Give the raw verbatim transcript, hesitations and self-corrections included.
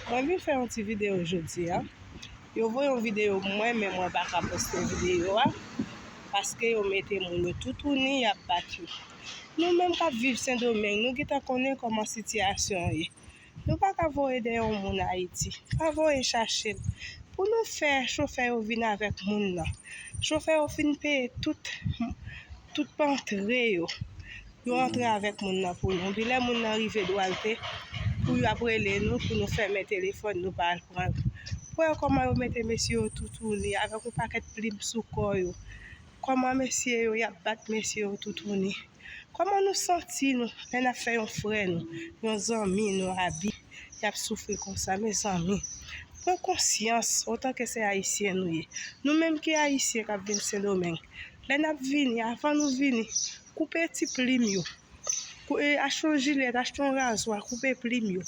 Mwen vin fè yon ti videyo jodi a. Yo voye yon videyo pou mwen, men mwen pa ka poste videyo a, paske yo mete moun yo toutouni, y ap bat yo. Nou menm k ap viv Sendomeng, nou gentan konnen kòman sitiyasyon an ye. Nou pa ka voye dèyè yon moun Ayiti. Pa voye chache l. Pou nou fè chofè yo vin avèk moun nan. Chofè yo fin peye tout, tout antre yo. Yo antre avèk moun nan pou nou. Epi lè moun nan rive Dwalte, pou y ap rele nou, pou nou fèmen telefòn, nou pa al pran l. Pou wè kòman yo mete mesye yo toutouni, avèk yon pakèt plim sou kò yo. Kòman mesye yo, y ap bat mesye yo toutouni. Kòman nou santi nou lè n ap fè yon frè nou, yon zanmi nou abi, y ap soufri konsa, mezanmi? Pran konsyans, otan ke se Ayisyen nou ye. Nou menm ki Ayisyen k ap vin Sendomeng, lè n ap vini, avan nou vini, koupe ti plim yo. Kou-, e, achte yon jilèt, achte yon razwa, koupe plim yo.